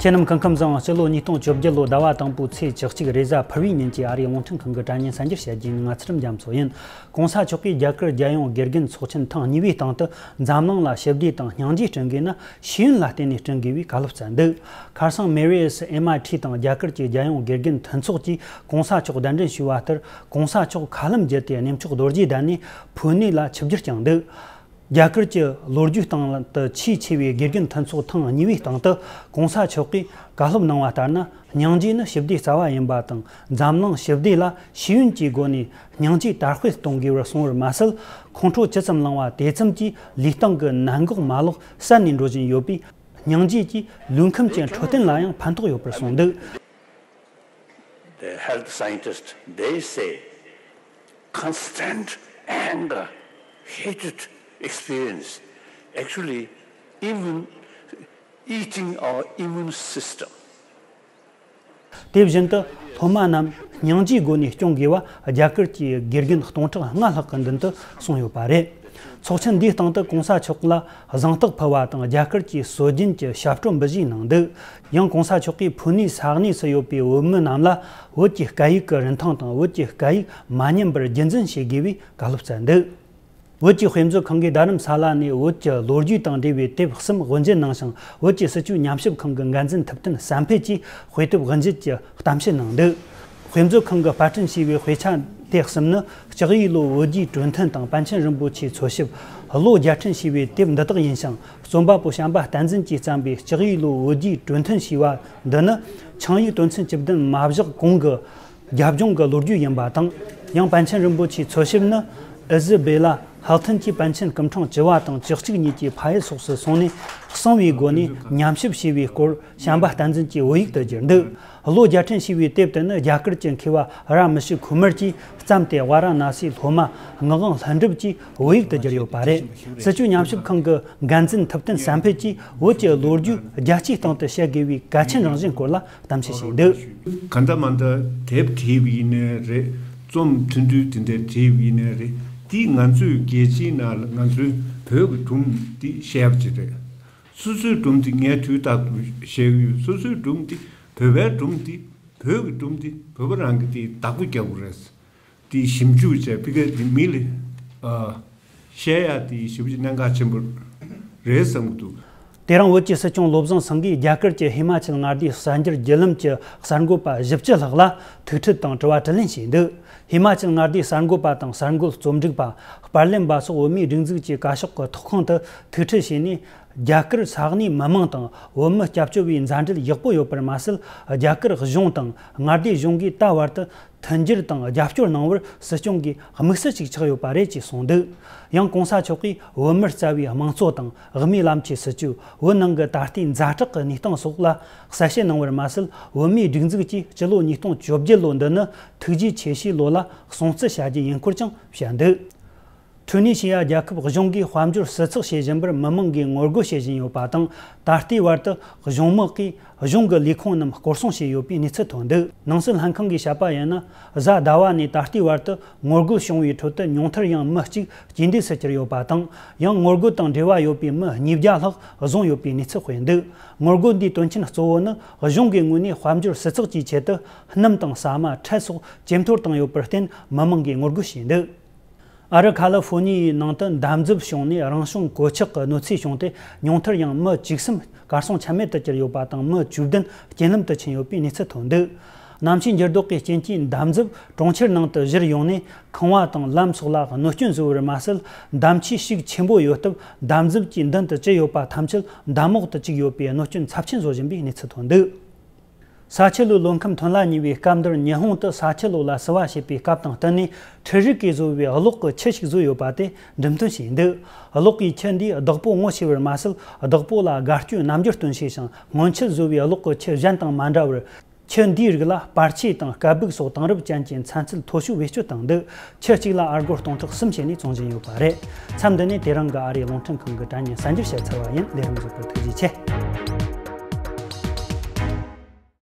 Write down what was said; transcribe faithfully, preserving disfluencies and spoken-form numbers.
ཁྱེད་རྣམས་སྐུ་ཁམས་བཟང་། སྤྱི་ལོ་ཉིས་སྟོང་བཅོ་བརྒྱད་ལོ་ཟླ་བ་དང་པོའི་ཚེས་བཅུ་གཅིག་རེས་གཟའ་ཕུར་བུའི་ཉིན་གྱི་ཨ་རིའི་རླུང་འཕྲིན་ཁང་གི་དྲ་བརྙན་གསར་འགྱུར་བཤད་རྒྱུ་ཡིན། ང་ཚེ་རིང་རྒྱ་མཚོ་ཡིན། ྋགོང་ས་མཆོག་གིས་རྒྱ་གར་རྒྱལ་ཡོངས་དགེ་རྒན་ཚོགས་ཆེན་ཐེངས་གཉིས་པའི་སྟེང་དུ་འཛམ་གླིང་ལ་ཞི་བདེ་དང་སྙིང་རྗེ་བསྐྲུན་དགོས་ན་ཤེས་ཡོན་ལ་བརྟེན་ནས་བསྐྲུན་དགོས་པའི་བཀའ་སློབ་སྩལ་འདུག་ཁར་སང་མེ་རི་ཨེས་ཨེམ་ཨའི་ཊི་དང་རྒྱ་གར་གྱི་རྒྱལ་ཡོངས་དགེ་རྒན་མཐུན་ཚོགས་ཀྱིས་ྋགོང་ས་མཆོག་གདན་འདྲེན་ཞུས་པ་ལྟར་ྋགོང་ས་མཆོག་མཁའ་ལམ་བརྒྱུད་དེ་གནས་མཆོག་རྡོ་རྗེ་གདན་ནས་ཕུ་ནེ་ལ་ཆིབས་བསྒྱུར་བསྐྱངས་འདུག་རྒྱ་གར་གྱི་ལོ་རྒྱུས་སྟེང་དུ་ཆེས་ཆེ་བའི་དགེ་རྒན་མཐུན་ཚོགས་ཐེངས་གཉིས་པའི་སྟེང་དུ་ྋགོང་ས་མཆོག་གིས་བཀའ་སློབ་གནང་བ་ལྟར་ན། སྙིང་རྗེ་ནི་ཞི་བདེའི་རྩ་བ་ཡིན་པ་དང་། འཛམ་གླིང་ཞི་བདེ་ལ་ཤེས་ཡོན་གྱི་སྒོ་ནས་སྙིང་རྗེ་དར་སྤེལ་གཏོང་དགོས་པར་གསུངས་པར་མ་ཟད། ཁོང་ཁྲོ་ཇི་ཙམ་ལངས་པ་དེ་ཙམ་གྱིས་ལུས་སྟེང་གི་ནད་འགོག་མ་ལག་གསར་ནས་འགྲོ་བཞིན་ཡོད་པས། སྙིང་རྗེ་གྱིས་ལུས་ཁམས་ཀྱི་འཕྲོད་བསྟེན་ལ་ཡང་ཕན་ཐོགས་ཡོད་པར་གསུངས་འདུག The health scientists, they say constant anger, hatred experience actually even eating our immune system. དེ་བཞིན་དུ་སློབ་མ་རྣམས་སྙིང་རྗེའི་སྒོ་ནས་སྐྱོང་དགོས་པ་རྒྱ་གར་གྱི་དགེ་རྒན་སྟོང་ཕྲག་ལྔ་ལྷག་གི་མདུན་དུ་གསུངས་ཡོད་པ་རེད། ཚོགས་ཆེན་འདིའི་སྟེང་དུ་ྋགོང་ས་མཆོག་ལ་གཟེངས་རྟགས་ཕུལ་བ་དང་རྒྱ་གར་གྱི་སྲོལ་རྒྱུན་གྱི་ཞབས་བྲོ་འབུལ་བཞེས་གནང་འདུག་ཡང་ྋགོང་ས་མཆོག་གིས་ཕུ་ནེ་ས་གནས་སུ་ཡོད་པའི་བོད་མི་རྣམས་ལ་བོད་ཀྱི་སྐད་ཡིག་གི་རིན་ཐང་དང་བོད་ཀྱི་སྐད་ཡིག་མ་ཉམས་པར་རྒྱུན་འཛིན་བྱེད་དགོས་པའི་བཀའ་སློབ་སྩལ་འདུག་བོད་ཀྱི་དཔེ་མཛོད་ཁང་གིས་རྡ་རམ་ས་ལ་ནས་བོད་ཀྱི་ལོ་རྒྱུས་དང་འབྲེལ་བའི་དེབ་གསུམ་དབུ་འབྱེད་གནང་ཞིང་། བོད་ཀྱི་སྲིད་བྱུས་ཉམས་ཞིབ་ཁང་གི་འགན་འཛིན་ཐུབ་བསྟན་བསམ་འཕེལ་གྱིས་དཔེ་དེབ་དབུ་འབྱེད་ཀྱི་གཏམ་བཤད་གནང་འདུག་དཔེ་མཛོད་ཁང་གིས་པར་སྐྲུན་བྱས་པའི་དཔེ་ཆ་དེ་གསུམ་ནི། ལྕགས་ཡོས་ལོ་བོད་རྒྱའི་གྲོས་མཐུན་དང་པཎ་ཆེན་རིན་པོ་ཆེའི་འཚོལ་ཞིབ། བློ་རྒྱ་ཁྲིད་ཞེས་པའི་དེབ་འདི་དག་ཡིན་ཞིང་། རྩོམ་པ་པོ་བྱམས་པ་བསྟན་འཛིན་གྱིས་བརྩམས་པའི་ལྕགས་ཡོས་ལོ་བོད་རྒྱའི་གྲོས་མཐུན་ཞེས་པ་འདི་ནི། ཆིངས་ཡིག་དོན་ཚན་བཅུ་བདུན་མ་བཞག་གོང་གི་རྒྱབ་ལྗོངས་ཀྱི་ལོ་རྒྱུས་ཡིན་པ་དང་། ཡང་པཎ་ཆེན་རིན་པོ་ཆེའི་འཚོལ་ཞིབ་ནི། ཨི་ཟི་བེ་ལ་ཧལ་ཐིན་གྱིས་པཎ་ཆེན་སྐུ་ཕྲེང་བཅུ་བ་དང་བཅུ་གཅིག་གཉིས་ཀྱི་ཕ་ཡུལ་སོགས་སུ་སོང་ནས། གསང་བའི་སྒོ་ནས་ཉམས་ཞིབ་བྱས་པའི་སྐོར་བྱམས་པ་བསྟན་འཛིན་གྱིས་བོད་ཡིག་ཏུ་བསྒྱུར་འདུག་བློ་རྒྱ་ཁྲིད་ཞེས་པའི་དེབ་དེ་ནི་རྒྱ་གར་གྱི་མཁས་པ་ར་མི་ཤི་ཁུ་མར་གྱིས་བརྩམས་ཏེ། ཝཱ་ར་ཎ་སིའི་སློབ་མ་ངག་དབང་ལྷུན་གྲུབ་ཀྱིས་བོད་ཡིག་ཏུ་བསྒྱུར་ཡོད་པ་རེད། སྲིད་བྱུས་ཉམས་ཞིབ་ཁང་གི་འགན་འཛིན་ཐུབ་བསྟན་བསམ་འཕེལ་གྱིས་བོད་ཀྱི་ལོ་རྒྱུས་རྒྱལ་སྤྱིའི་སྟེང་དུ་བཤད་དགོས་པའི་གལ་ཆེན་རང་བཞིན་སྐོར་ལ་གཏམ་བཤད་བྱས་འདུག་གང་ལྟར་མ་ལྟར་དེབ་བྲིས་པ་ཡིན་ནའི་རེད། རྩོམ་ཐུང་ཐུང་དེ་འདྲ་བྲིས་པ་ཡིན་ནའི་རེད། འདི་ང་ཚོའི་རྒྱལ་སྤྱིའི་ནང་ལ་ང་ཚོའི་བོད་ཀྱི་སྒྲུང་འདི་བཤད་པ་ཅིག་རེད། སོ་སོའི་སྒྲུང་འདི་ངས་དུས་རྟག་ཏུ་བཤད་ཀྱི་ཡོད། སོ་སོའི་སྒྲུང་འདི་བོད་པའི་སྒྲུང་འདི་བོད་ཀྱི་སྒྲུང་འདི་བོད་པ་རང་གིས་འདི་བདག་པོ་རྒྱག་དགོས་རེད། དེ་ཞིབ་འཇུག་བྱས་ཕ་གིར་དེ་མི་ལ་ཨ་བཤད་ཡ་དེ་ཞེ་པོ་ཅིག་གནད་འགག་ཆེན་པོ་རེད་བསམ་གྱི་འདུག་དེ་རིང་བོད་ཀྱི་སྲིད་སྐྱོང་བློ་བཟང་སེང་གེས་རྒྱ་གར་གྱི་ཧི་མ་ཅལ་མངའ་སྡེའི་གསར་འགྱུར་བརྒྱུད་ལམ་གྱི་གསར་འགོད་པ་བཞི་བཅུ་ལྷག་ལ་ཐུག་འཕྲད་དང་དྲི་བ་དྲིས་ལན་བྱས་འདུག་ཧི་མ་ཅལ་མངའ་སྡེའི་གསར་འགོད་པ་དང་གསར་འགོད་རྩོམ་སྒྲིག་པ། པར་ལེན་པ་སོགས་བོད་མིའི་སྒྲིག་འཛུགས་ཀྱི་བཀའ་ཤག་གི་ཐོག་ཁང་དུ་ཐུག་འཕྲད་བྱས་ནས། རྒྱ་གར་ས་གནས་མི་མང་དང་བོད་མི་སྐྱབས་བཅོལ་བའི་མཛའ་འབྲེལ་ཡག་པོ་ཡོད་པར་མ་ཟད། རྒྱ་གར་གཞུང་དང་མངའ་སྡེ་གཞུང་གིས་ད་བར་དུ་མཐུན་འགྱུར་དང་རྒྱབ་སྐྱོར་གནང་བར་སྲིད་སྐྱོང་གིས་དམིགས་བསལ་ཞིག་ཆགས་ཡོད་པ་རེད་ཅེས་གསུངས་འདུག་ཡང་གོང་ས་མཆོག་གིས་བོད་མིར་རྩ་བའི་དམངས་གཙོ་དང་དབུ་མའི་ལམ་གྱི་སྲིད་བྱུས། བོད་ནང་གི་ད་ལྟའི་ཛ་དྲག་གི་གནས་སྟངས་སོགས་ལ་གསལ་བཤད་གནང་བར་མ་ཟད། བོད་མིའི་སྒྲིག་འཛུགས་ཀྱིས་སྤྱི་ལོ་ཉིས་སྟོང་བཅོ་བརྒྱད་ལོ་འདི་ནི་ཐུགས་རྗེ་ཆེ་ཞུའི་ལོ་ལ་སྲུང་བརྩི་བྱ་རྒྱུ་ཡིན་སྐོར་ཀྱང་བཤད་འདུག་ཁྲུ་ནི་ཤི་ཡ་རྒྱལ་ཁབ་གཞུང་གིས་དཔལ་འབྱོར་ཟུར་ཚགས་བྱེད་བཞིན་པར་མི་མང་གིས་ངོ་རྒོལ་བྱེད་བཞིན་ཡོད་པ་དང་། ད་ལྟའི་བར་དུ་གཞུང་དམག་གིས་གཞུང་གི་ལས་ཁུངས་རྣམས་སྐོར་སྲུང་བྱས་ཡོད་པའི་གནས་ཚུལ་ཐོན་འདུག་ནང་སྲིད་ལྷན་ཁང་གིས་བཤད་པ་ཡིན་ན། གཟའ་ཟླ་བ་ནས་ད་ལྟའི་བར་དུ་ངོ་རྒོལ་བྱུང་བའི་ཁྲོད་དུ་ཉུང་མཐར་ཡང་མི་གཅིག་རྐྱེན་འདས་སུ་གྱུར་ཡོད་པ་དང་། ཡང་ངོ་རྒོལ་དང་འབྲེལ་བ་ཡོད་པའི་མི་ཉིས་བརྒྱ་ལྷག་བཟུང་ཡོད་པའི་གནས་ཚུལ་སྤེལ་འདུག་ངོ་རྒོལ་འདིའི་དོན་རྐྱེན་གཙོ་བོ་ནི། གཞུང་གི་ངོས་ནས་དཔལ་འབྱོར་ཟུར་ཚགས་ཀྱི་ཆེད་དུ་སྣུམ་དང་ཟ་མ། ཁྲལ་སོགས་ཇེ་མཐོར་བཏང་ཡོད་པར་བརྟེན། མི་མང་གིས་ངོ་རྒོལ་བྱས་འདུག་ཨ་རི་ཁ་ལི་ཧྥོ་ནི་ཡའི་ནང་དུ་འདམ་རྫབ་བྱུང་ནས་རང་བྱུང་གོད་ཆག་གི་གནོད་འཚེ་བྱུང་སྟེ། ཉུང་མཐར་ཡང་མི་བཅུ་གསུམ་གར་སོང་ཆ་མེད་དུ་གྱུར་ཡོད་པ་དང་། མི་བཅུ་བདུན་རྐྱེན་ལམ་དུ་ཕྱིན་ཡོད་པའི་གནས་ཚུལ་ཐོན་འདུག་གནམ་ཆུའི་འགྱུར་ལྡོག་གི་རྐྱེན་གྱིས་འདམ་རྫབ་གྲོང་ཁྱེར་ནང་དུ་བཞུར་ཡོང་ནས། ཁང་བ་དང་ལམ་སོགས་ལ་གནོད་སྐྱོན་བཟོ་བར་མ་ཟད། འདམ་ཆུའི་ཤུགས་ཆེན་པོ་ཡོད་སྟབས། འདམ་རྫབ་ཀྱི་མདུན་དུ་ཅི་ཡོད་པ་ཐམས་ཅད་འདམ་འོག་ཏུ་བཅུག་ཡོད་པའི་གནོད་སྐྱོན་ཚབས་ཆེན་བཟོ་བཞིན་པའི་གནས་ཚུལ་ཐོན་འདུག་ས་ཆུ་ལུའི་ལོ་ཁམས་ཐོན་ལ་ཉེ་བའི་སྐབས་འདིར། ཉི་ཧོང་དུ་ས་ཆུ་ལུ་ལ་བསུ་བ་བྱེད་པའི་སྐབས་དང་བསྟུན་ནས། འཕྲུལ་རིག་གིས་བཟོས་པའི་གློག་གི་ཆུ་ཞིག་བཟོས་ཡོད་པ་དེ་འགྲེམས་སྟོན་བྱས་འདུག་གློག་གི་ཆུ་འདིས་བདག་པོ་ངོ་ཤེས་པར་མ་ཟད། བདག་པོ་ལ་དགའ་སྐྱོ་རྣམ་འགྱུར་སྟོན་ཤེས་ཤིང་། སྔོན་ཆད་བཟོས་པའི་གློག་གི་ཆུ་གཞན་དང་མ་འདྲ་བར། ཆུ་འདིའི་རིགས་ལ་པར་ཆས་དང་སྐད་སྦུག་སོགས་དེང་རབས་ཅན་གྱི་ཚན་རྩལ་མཐོ་ཤོས་བེད་སྤྱོད་བཏང་འདུག་ཆུ་གཅིག་ལ་ཨར་སྒོར་སྟོང་ཕྲག་གསུམ་བྱས་ནས་བཙོང་བཞིན་ཡོད་པ་རེད། མཚམས་འདི་ནས་དེ་རིང་གི་ཨ་རིའི་རླུང་འཕྲིན་ཁང་གི་དྲ་བརྙན་གསར་འགྱུར་བཤད་ཚར་བ་ཡིན། ལས་རིམ་གཟིགས་པར་ཐུགས་རྗེ་ཆེ།